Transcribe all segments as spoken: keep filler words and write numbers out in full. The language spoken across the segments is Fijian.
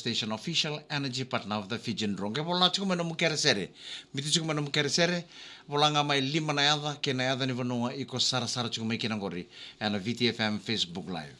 Station, official energy partner of the Fijian Drua. Qai vola tiko mai nomu keresere. Biuta tiko mai nomu keresere. Vola ga mai lima na yaca kei na yaca ni vanua iko sarasara tiko mai kina qori ena V T F M Facebook Live.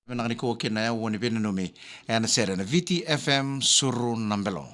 Vinaka nikua kina e aua ni veinanumi ena sere na V T F M Suru na Belo.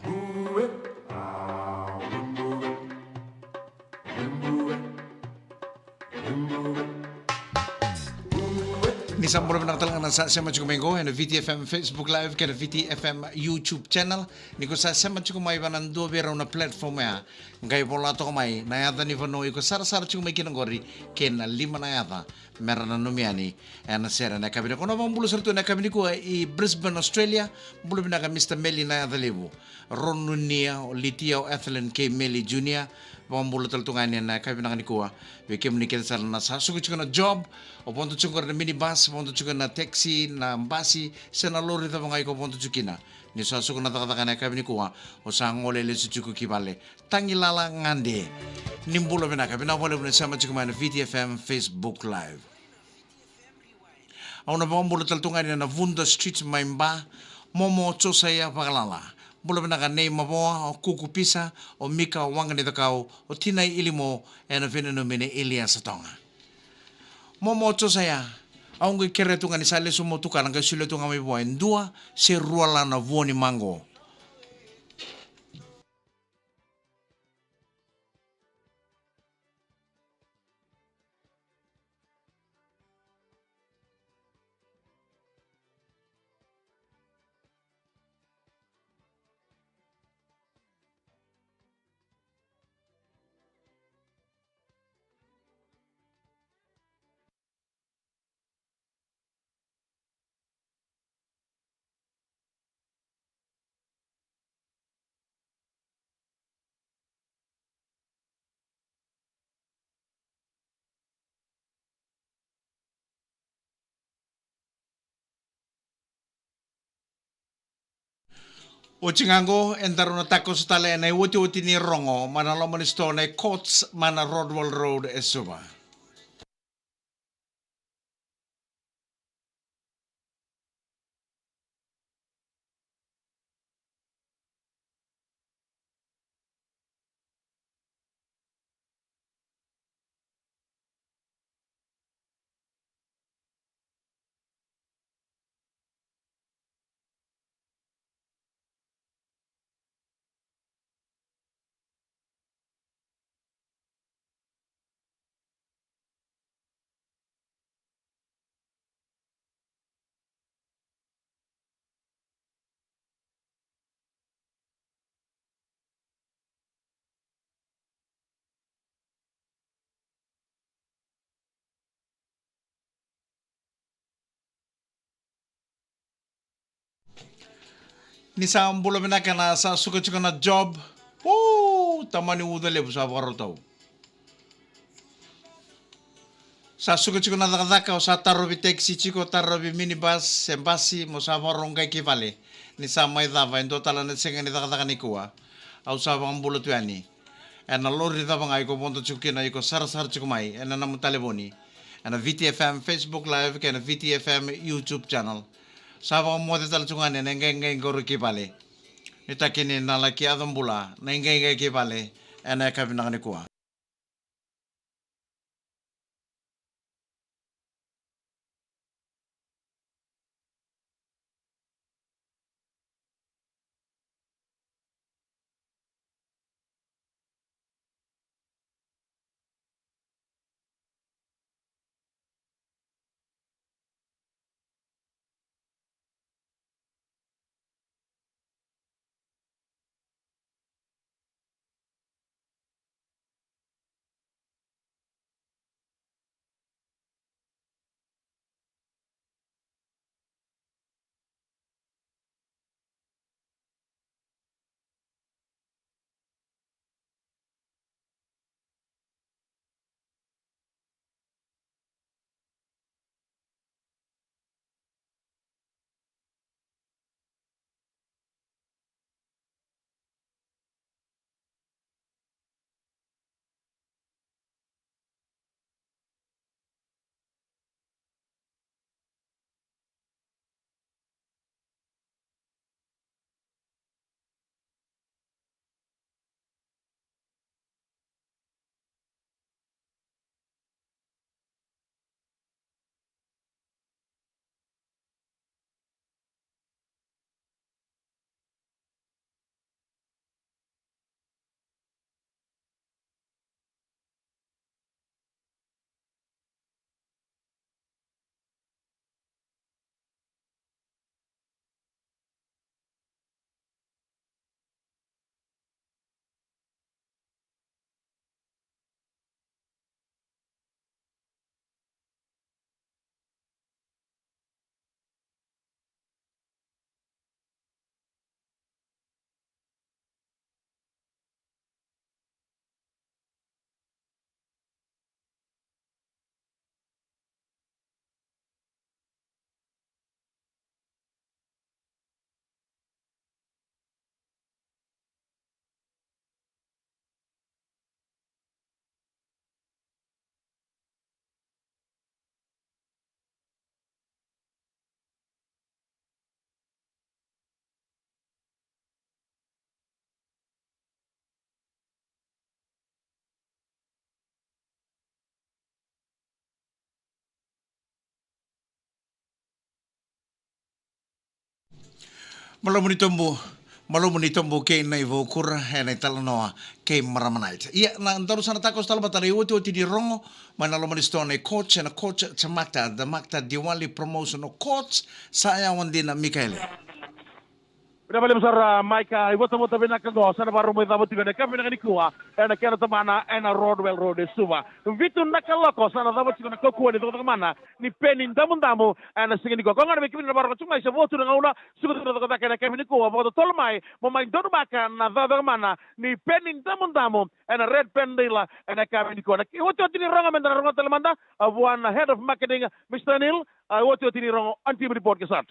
Ni sa bula vinaka tale ga na sa sema tiko mai qo ena V T F M Facebook Live kei na V T F M YouTube channel. Ni ko sa sema tiko mai vei na dua vei rau na platform ya, qai vola toka mai na yaca ni vanua iko sarasara tiko mai kina qori kei na lima na yaca me ra nanumi yani ena sere na yakavi nikua. Na vakabula sara tu na yakavi nikua i Brisbane, Australia. Bula vinaka Mister Meli na yaca levu. Ronunia, o Litia, o Ethelyn kei Meli Junior. Vakabula tale tu ga yani ena yakavi vinaka nikua vei kemuni kece sara na sa suka tiko na job, o vodo tiko qori na minibus, vodo tiko na taxi, na basi se na lori cava ga iko vodo tiko kina. Ni sa suka na cakacaka ena yakavi nikua, o sa gole lesu tiko ki vale. Tagilala gade. Ni bula vinaka, vinaka vakalevu na sema tiko mai na V T F M Facebook Live. Au na vakabula tale tu ga yani na Vuda Street mai Ba, Momo Josaia Vakalala. Bula vinaka nei Mavoa, o Kuku Pisa, o Mika Waqanicakau, o Tinai Ilimo, ena veinanumi nei Iliasa Toga. Momo Josaia, au qai kerea tu ga ni sa lesu mo tukana qai solia tu ga mai vua e dua se rua la na vua ni maqo. Oti ga qo, e daru na takoso tale ena iotioti ni rogo mai na loma ni sitoa na Courts mai na Rodwell Road e Suva. Ni sa bula vinaka na sa suka tiko na job. Uu, tamani uca levu sa vakarautau. Sa suka tiko na cakacaka, o sa tarovi taxi tiko, tarovi minibus se basi, mo sa vakarau qai ki vale. Ni sa mai cava e dua tale na siga ni cakacaka nikua. Au sa vakabula tu yani ena lori cava ga iko vodo tiko kina, iko sarasara tiko mai ena nomu talevoni, ena V T F M Facebook Live kei na V T F M YouTube channel. Sa vakamoce tale tiko ga yani ena iqaiqai qori ki vale. Ni takini na laki yaco bula na iqaiqai ki vale ena yakavi vinaka nikua. Malumu ni tobu, malumu ni tobu kei na ivaukura ena italanoa kei Marama Night. Ia, na daru sa na takoso tale mada na iotioti ni rogo mai na loma ni sitoa nei Coach, ena Coach Tamakta, Tamakta Diwali Promotional Coach, sa yawa dina Mikaele. Vinaka vakalevu sara, Maika, ivotavota vinaka qo sa na vakarau mai cava tiko ena yakavi vinaka nikua ena kena tabana ena Rodwell Road e Suva. Vitu na kaloko sa na cava tiko na kaukauwa ni cakacaka mana ni Peni Damudamu ena siga nikua. Koya ga na vei kemuni na vakarorogo tiko mai, se vo tu na gauna, suka tu na cakacaka ena yakavi nikua, vakatotolo mai mo mai donumaka na cakacaka mana ni Peni Damudamu ena Red Pen Dealer ena yakavi nikua. Na iotioti ni rogo meda na rogoca tale mada, a vua na Head of Marketing, Mister Neil, a iotioti ni rogo, on time report ke sat.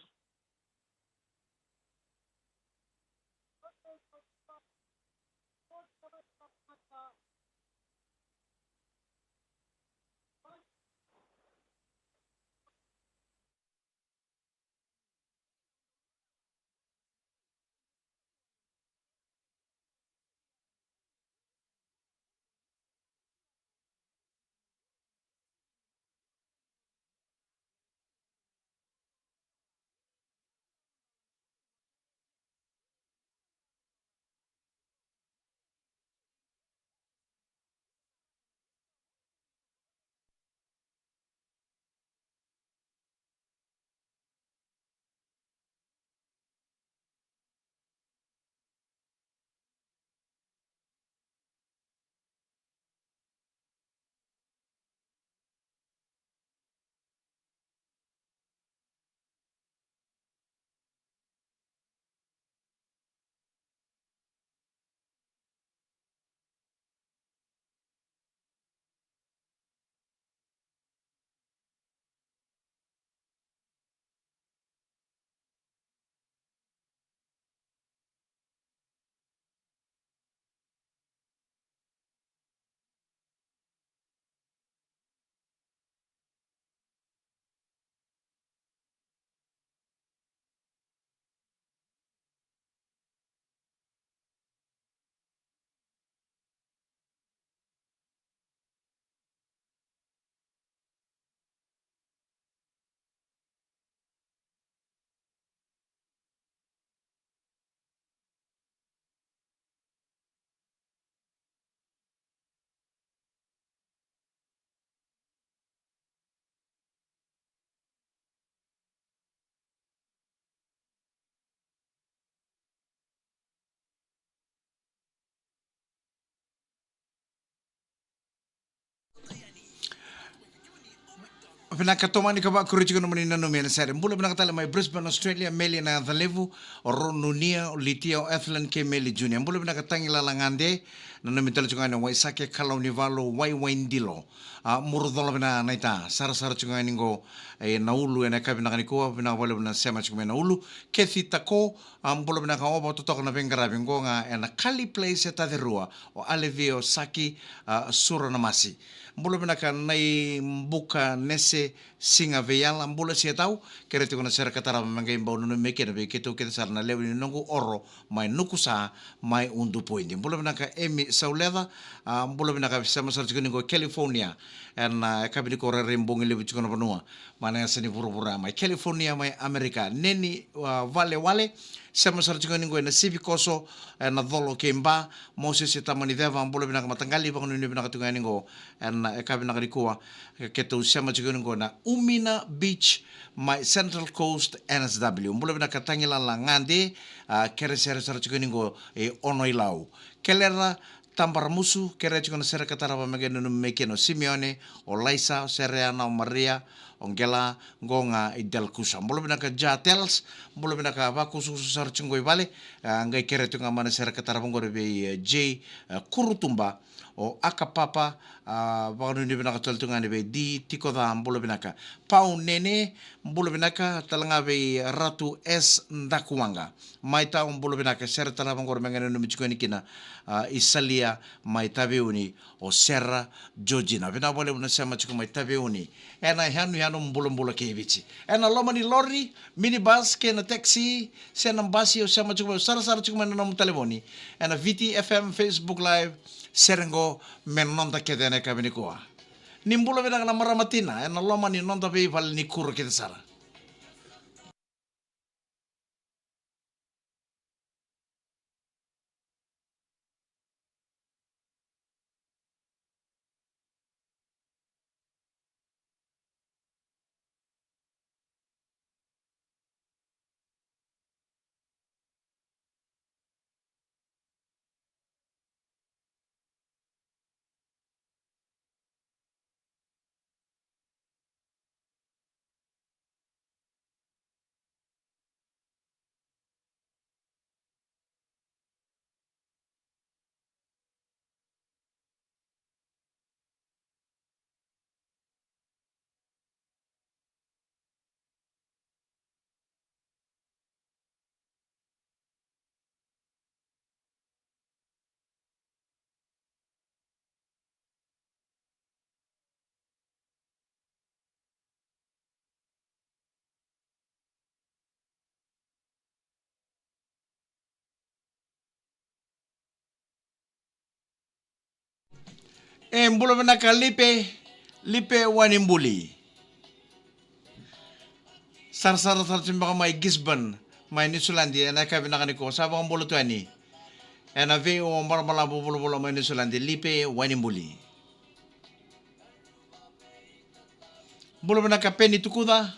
Vinaka, tomani ka vakuri tiko nomuni nanumi ena sere. Bula vinaka tale mai Brisbane, Australia, Meli na Yacalevu, o Ro Nunia, o Litia, o Ethlen kei Meli Junior. Bula vinaka Tagilala Gade, nanumi tale tiko ga ni Waisake, Kalaunivalu, Waiwaidilo. A, Murucola vinaka naita, sarasara tiko ga ni qo, e, Naulu, ena yakavi vinaka nikua, vinaka vakalevu na sema tiko mai Naulu. Kethi Tako, a, bula vinaka, o vakatotoka na veiqaravi qo ga ena Kali Place e Tacerua, o Alevi, o Saki, a, Sura na Masi. Bula vinaka Nai Buka Nese, Siga Veiyala, bula Sia Tau, kere tiko na sere ka tarava me qai bau nanumi mai kina vei keitou kece sara na lewe ni noqu oro mai Nukusa, mai Udupoidi. Bula vinaka Emi Sauleca, a, bula vinaka, sema sara tiko ni qo California, ena, a, yakavi nikua rairai bogi levu tiko na vanua, mai na yasa ni vuravura, mai California, mai Amerika. Neni, a, Valewale, sema sara tiko ni qo ena Sivi Koso, ena Colo kei Ba, Mosese Tamaniceva, bula vinaka mataqali, vakanuinui vinaka tiko yani qo ena, e, yakavi vinaka nikua, e, keitou sema tiko yani qo na Umina Beach, mai Central Coast, N S W. Bula vinaka Tagilala Gade, a, kere sere sara tiko yani qo, e, Ono-i-Lau. Kelera Tabaramusu, kere tiko na sere ka tarava me qai nanumi mai kina o Simeone, o Laisa, o Sereana, o Maria, o Qela, qo ga i Delkusa. Bula vinaka Jatels, bula vinaka, vakusakusa sara tiko qo i vale, a, qai kere tiko ga mai na sere ka tarava qori vei, e, J, e, Kurutuba, o Akapapa, a, vakanuinui vinaka tale tu ga yani vei Di Tiko Ca, bula vinaka. Pau Nene, bula vinaka tale ga vei Ratu S Dakuwaqa. Mai Tau, bula vinaka, sere tarava qori me qai nanumi tiko yani kina, a, i Salia, mai Taveuni, o Sera Georgina. Vinaka vakalevu na sema tiko mai Taveuni. Ena yanuyanu bulabula kei Viti. Ena loma ni lori, minibus, kei na taxi, se na basi, o sema tiko mai, sarasara tiko mai na nomu talevoni. Ena Viti F M Facebook Live, sere qo me noda kece ena yakavi nikua. Ni bula vinaka na marama tina, ena loma ni noda veivale ni kuro kece sara. E bula vinaka Lipe, Lipe Wainibuli. Sarasara tale tiko beka mai Gisborne, mai Niusiladi, ena yakavi vinaka nikua. Sa vakabula tu yani ena vei o balabalavu vulavula mai Niusiladi, Lipe Wainibuli. Bula vinaka Peni Tukuca.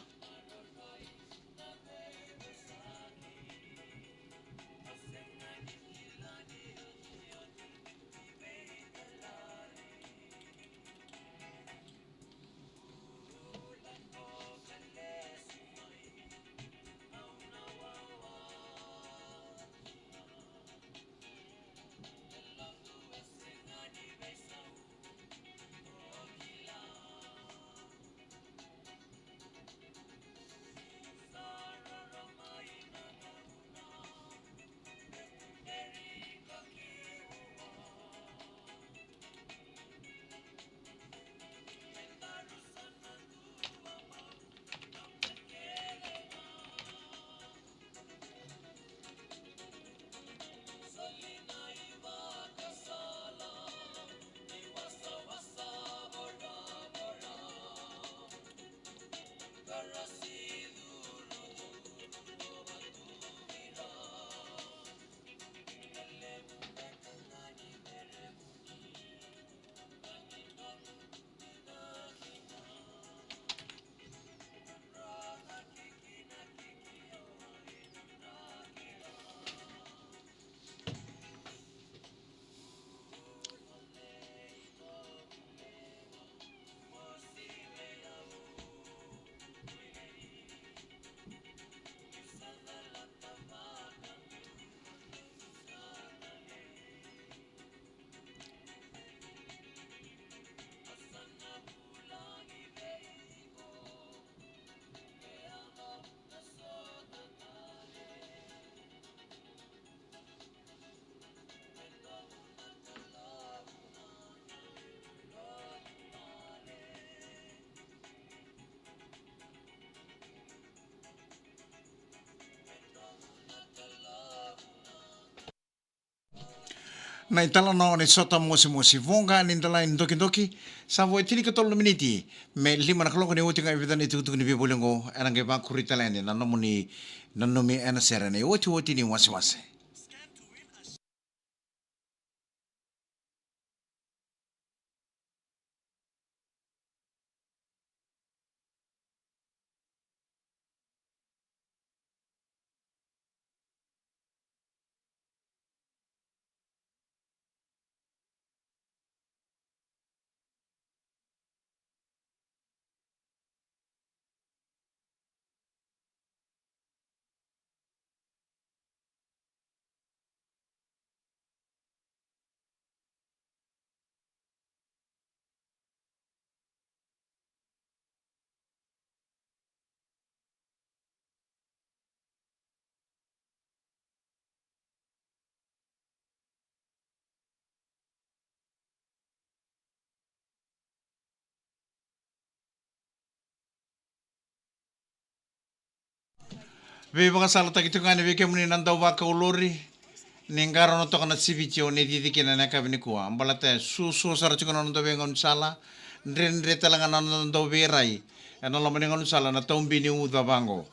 Na italanoa ni sota mosimosi, voqa ni dala ni dokidoki. Sa vo e tinikatolu na miniti me lima na kaloko. Ni oti ga e vica na itukutuku ni veivoli oqo, ena qai vakuri tale yani na nomuni nanumi ena sere na iotioti ni wasewase. Veivakasalataki tiko ga yani vei kemuni na dau vakau lori ni qarauna toka na siviti o ni cici kina ena yakavi nikua. Baleta e suasua sara tiko na noda veigaunisala, dredre tale ga na noda dau veirai ena loma ni gaunisala na taubi ni uca vaqo.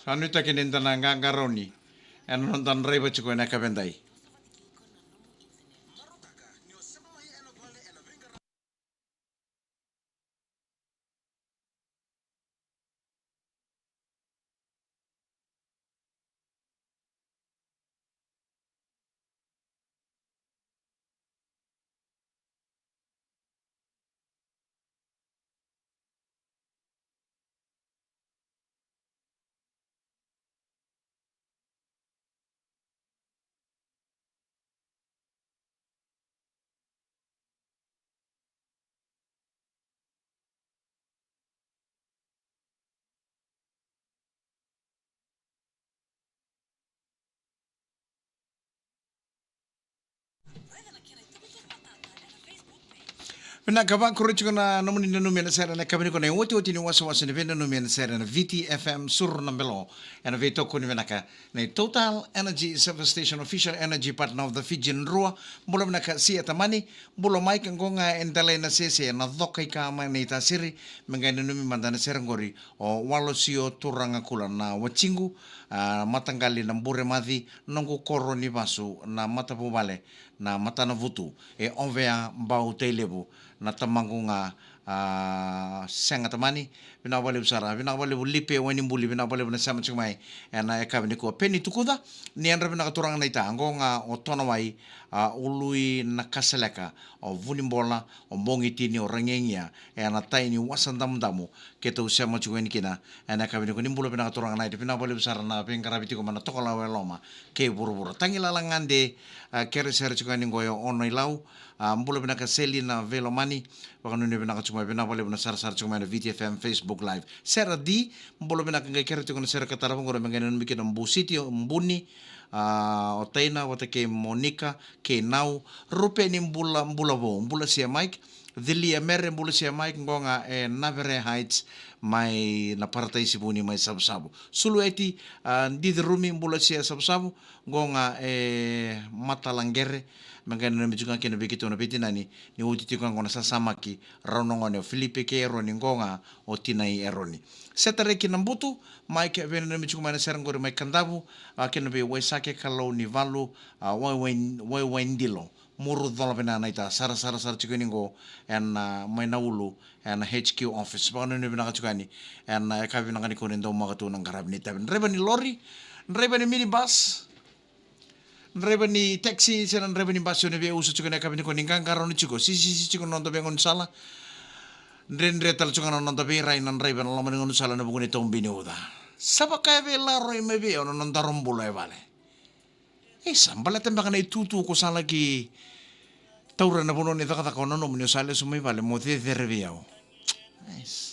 Sa nuitaki ni da na qaqarauni ena noda draiva tiko ena yakavi edai. Vinaka, vakuri tiko na nomuni nanumi ena sere ena yakavi nikua, na iotioti ni wasewase ni veinanumi ena sere ena Viti F M Suru na Belo. Ena veitokoni vinaka nei Total Energy Service Station, official energy partner of the Fijian Drua. Bula vinaka Sia Tamani. Bula Mike, qo ga e delai na sese, na coka i ka mai na itasiri. Me qai nanumi mada na sere qori o Walosio Turagakula na Wajiqu, a, mataqali na Bure Maci, noqu koro ni vasu na matavuvale na Matanavutu, e Ovea Bautailevu na tamaqu ga, a, Sega Tamani. Vinaka vakalevu sara, vinaka vakalevu Lipe Wainibuli, vinaka vakalevu na sema tiko mai ena yakavi nikua. Peni Tukuca, ni yadra vinaka turaga na ita, qo ga o Tonawai, a, Ului Nakasaleka, o Vunibola, o Bogitini, o Ragiagia, ena tai ni Wasa Damudamu, keitou sema tiko yani kina ena yakavi nikua. Ni bula vinaka turaga na ita, vinaka vakalevu sara na veiqaravi tiko mai na Tokalau e Loma kei vuravura. Tagilala Gade, a, kere sere tiko yani qo e Ono-i-Lau, a, bula vinaka Selina Veilomani, vakanuinui vinaka tiko mai, vinaka vakalevu na sarasara tiko mai na Viti F M Facebook Live. Sera D, bula vinaka, qai kere tiko na sere ka tarava qori me qai nanumi kina Busiti, o Buni, a, o Taina vata kei Monika, kei Nau, Rupeni, bula, bula vou, bula Sia Mike, Cilia Mere, bula Sia Mike, qo ga e Navere Heights, mai na Parataisi Vuni, mai Savusavu. Sulueti, a, Dicirumi, bula Sia Savusavu, qo ga e Matalaqere, me qai nanumi tiko ga kina vei keitou na veitinani, ni oti tiko ga qo na sasamaki, rau na gone o Filipe kei Eroni, qo ga o tinai Eroni. Setareki Nabutu, mai ke veinanumi tiko mai na sere qori mai Kadavu, a, kei na vei Waisake, Kalou ni Valu, a, Waiwai, Waiwaidilo, Muru Cola, vinaka na ita, sarasara sara tiko yani qo ena, a, mai na Ulu, ena H Q office. Vakanuinui vinaka tiko yani ena, a, yakavi vinaka nikua ni dau maka tu na qaravi ni tavi. Draiva ni lori, draiva ni minibus, draiva ni taxi, se na draiva ni basi, o ni veiusu tiko ena yakavi nikua ni qaqarauni tiko, sisisi tiko na noda veigaunisala, dredre tale tiko ga na noda veirai na draiva ena loma ni gaunisala ena vuku ni tau bini uca. Sa vaka e veilaroi mai vei au na nodaru bula e vale. E sa baleta beka na itutu ko sa laki taura na vanua ni cakacaka, o nanuma ni o sa lesu mai vale mo cecere vei au. Nice.